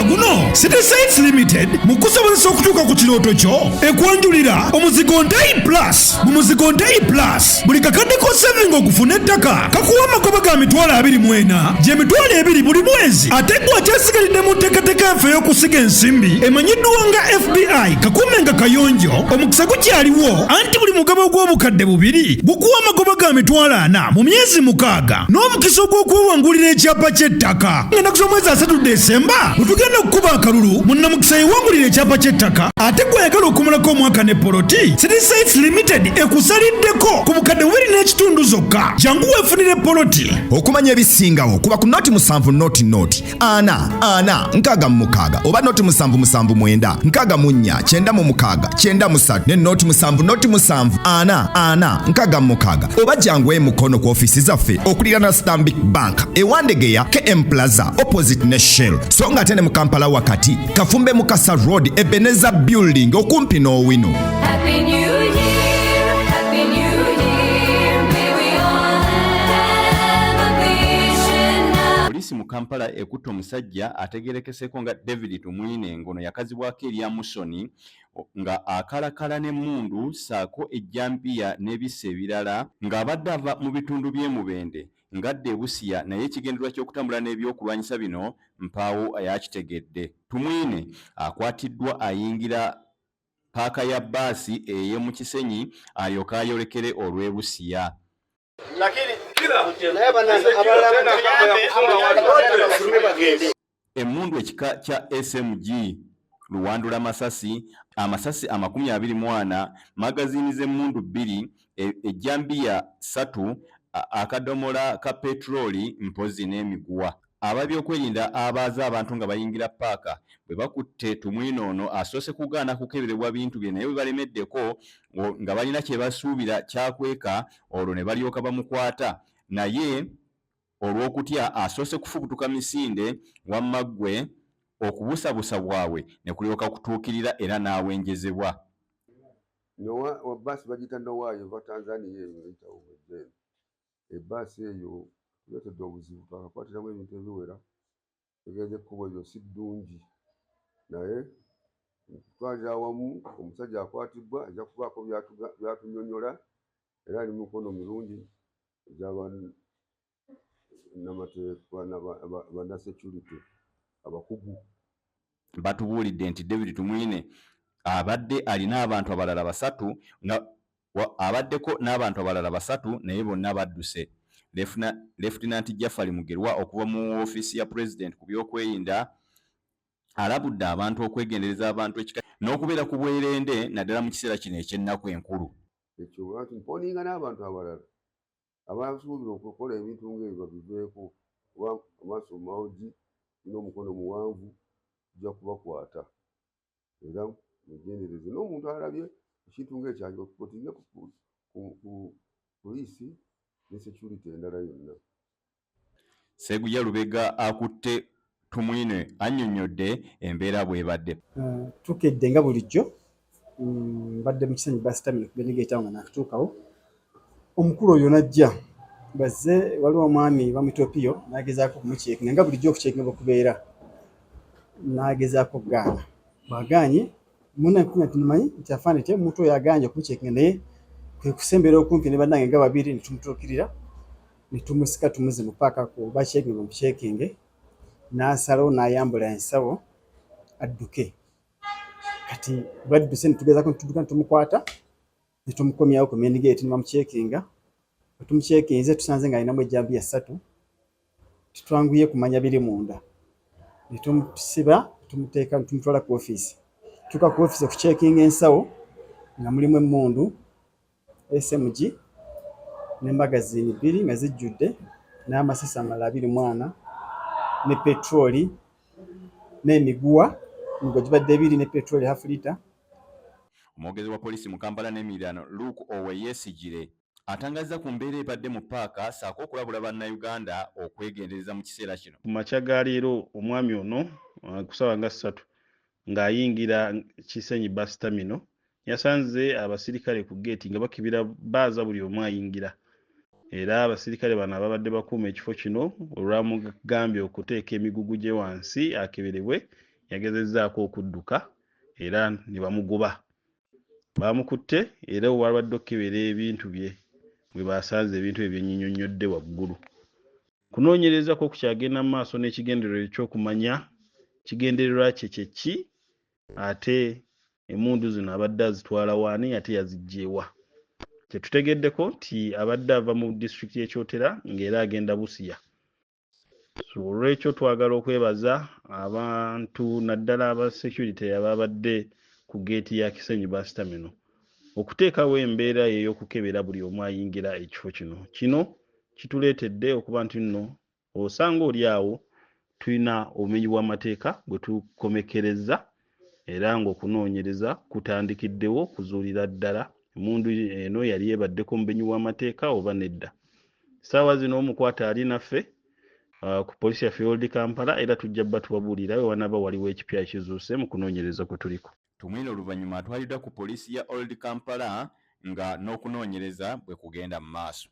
guno, City Sites Limited mu kusobozesa okutuuka ku kirooto kyo ekwanjulira omuzigo Ntayi Plus. Mu muzigo Ntayi Plus, buli kakadde k'osavinga okufuna ettaka kakuwa amagoba ga 24,000, gy'emitwalo 2 buli mwezi. Ate gwe akyasigalidde mu nteekateeka yaffe ey'okusiga ensimbi emanyiddwa nga FBI, kakuume nga kayonjo, omukisa gukyaliwo, anti buli mugabo ogw'obukadde 2 gukuwa amagoba ga 40,000 mu myezi 6, n'omukisa ogw'okwewangulira ekyapa ky'ettaka. Ennaku z'omwezi 30 Desemba bwe tugenda okukuba akalulu, munnamukisa yewangulira ekyapa ky'ettaka. Ate gwe ayagala okumalako omwaka ne poloti, City Sites Limited ekusaliddeko ku bukadde 2.5 zokka. Jangu weefunire poloti. Okumanya ebisingawo, kuba ku 0 7 0 0 4 4 66 oba 0 7 7 9 64 96 93 ne 0 7 0 7 4 4 66, oba jangu emukono ku ofiisi zaffe okuliraana Stanbic Bank, Ewandegeya, KM Plaza, opposite ne Shell. So nga ate ne mu Kampala wakati, Kafumbe Mukasa Road, Ebeneza Building, okumpi n'Owino. Happy New Year, Happy New Year. May we all have a vision now. Poliisi mu Kampala ekutte omusajja ategeerekeseeko nga David Tumwine, ng'ono yakazibwako erya Musoni, nga akalakala n'emmundu ssaako ejjambiya n'ebisa ebirala, ng'abadde ava mu bitundu by'e Mubende ng'adda e Busia, naye ekigendererwa ky'okutambula n'ebyokulwanyisa bino mpaawo yakitegedde. Tumwine akwatiddwa ayingira paaka ya bbaasi ey'omu Kisenyi alyoke ayolekere olw'e Busia. Naye abalala. Emmundu ekika kya SMG, luwandula masasi, amasasi 24, magaziini z'emmundu bbiri, ejjambiya ssatu, akadomola ka petulooli, mpozzi n'emiguwa. Ababyokwerinda abaaza abantu nga bayingira paaka bwe bakutte Tumwine ono, asoose kugaana kukeberebwa bintu bye, naye bwe balemeddeko nga balina kye basuubira kyakweka, olwo ne balyoka bamukwata, naye olw'okutya asoose kufubutuka misinde, wamma ggwe okubusabusa bwabwe ne kulyoka kutuukirira era n'awenjezebwa. Noah wa bbaasi bagiyita Noah, eva Tanzania eyo eyitawo ejja eno. Ebbaasi eyo tuleetedde obuzibu, twakakwatiramu ebintu ebiwera. Tegeeza ekkubo eryo si ddungi, naye okutwalira awamu omusajja akwatibwa ajja kubaako by'atunnyonnyola, era ali mu mikono mirungi egy'abannamateeka, bannasecurity abakugu. Batubuulidde nti David Tumwine abadde alina abantu abalala basatu, nga abaddeko n'abantu abalala basatu, naye bonna badduse. Lefutinanti Jafari Mugerwa okuva mu woofiisi ya Pulezidenti ku byokwerinda alabudde abantu okwegendereza abantu ekika n'okubeera ku bwerende, naddala mu kiseera kino eky'ennaku enkulu. Ekyo nti mponinga n'abantu abalala abasuubira okukola ebintu ng'ebyo babiveeko, kuba amaaso mawgi n'omukono muwanvu, tujja kubakwata. Era mwegendereze n'omuntu alabye ekintu ng'ekyo areportinge ku poliisi ne security endala yonna. Seguya Lubega akutte Tumwine annyonnyodde embeera bw'ebadde. Tukedde nga bulijjo, mbadde mu Kisenyi Bus Terminal ku main gate awo nga naakatuukawo, omukulu oyo n'ajja bazze, waliwo omwami bamuyita Opiyo, n'agezaako okumucheckinga nga bulijjo okucheckinga bwe kubeera, n'agezaako okugaana. Bw'agaanye, munange tumanyi nti afaananye te omuntu oyo agaanye okumucheckinga, naye kwe kusembera okumpi ne bannange nga babiri ne tumutuukirira ne tumusika tumuzze mu paaka ku bacheckinge bamucheckinge, n'asalawo n'ayambula ensawo adduke. Kati badduse ne tugezaako ne tudduka ne tumukwata ne tumukomyawo ku main gate ne bamucheckinga. Bwe tumucheckinze, tusanze ng'alinamu ejjambiya ssatu, tetwanguye kumanya biri munda, ne tumusiba, tumuteeka, tumutwala ku ofiisi. Tuuka ku ofiisi okucheckinga ensawo, nga mulimu emmundu SMG ne magaziini bbiri nga zijjudde, n'amasasi amalala 24, ne petroli n'emiguwa, emiguwa gibadde ebiri, ne petroli half litre. Omwogezi wa poliisi mu Kampala n'emiriraano, Luke Oweyesigire, atangazza ku mbeera ebadde mu paaka ssaako okulabula Bannayuganda okwegendereza mu kiseera kino. Ku makya ga leero, omwami ono ku ssaawa nga 3 ng'ayingira Kisenyi Bus Terminal, yasanze abasirikale ku geeti nga bakebera baaza buli omu ayingira. Era abasirikale bano ababadde bakuuma ekifo kino olwamugambye okuteeka emigugu gye wansi akeberebwe. Yagezezzaako okudduka era ne bamugoba. Baamukutte era olwabadde okukebera ebintu bye bwe baasanze ebintu ebyo bye nnyinyonnyodde waggulu. Kunoonyereza kwo kukyagenda mu maaso n'ekigendererwa eky'okumanya kigendererwa kye kye ki ate emmundu zino abadde azitwala w'ani ate yaziggye wa. Kye tutegeddeko nti abadde ava mu disitulikiti y'e Kyotera ng'era agenda Busia. So olwekyo twagala okwebaza abantu naddala aba security ababadde ku geeti ya Kisenyi Bus Terminal okuteekawo embeera ey'okukebera buli omu ayingira ekifo kino. Kino kituleetedde okuba nti nno osanga oli awo tulina obumenyi bw'amateeka bwe tukomekkerezza era ng'okunoonyereza kutandikiddewo okuzuulira ddala emmundu eno yali ebaddeko mu bumenyi bw'amateeka oba nedda. Essaawa zino omukwate ali naffe ku poliisi yaffe Old Kampala era tujja bba tubabuulira we wanaaba waliwo ekipya ekizuuse mu kunoonyereza kwe tuliko. Tumwine oluvannyuma atwaliddwa ku poliisi ya Old Kampala nga n'okunoonyereza bwe kugenda mu maaso.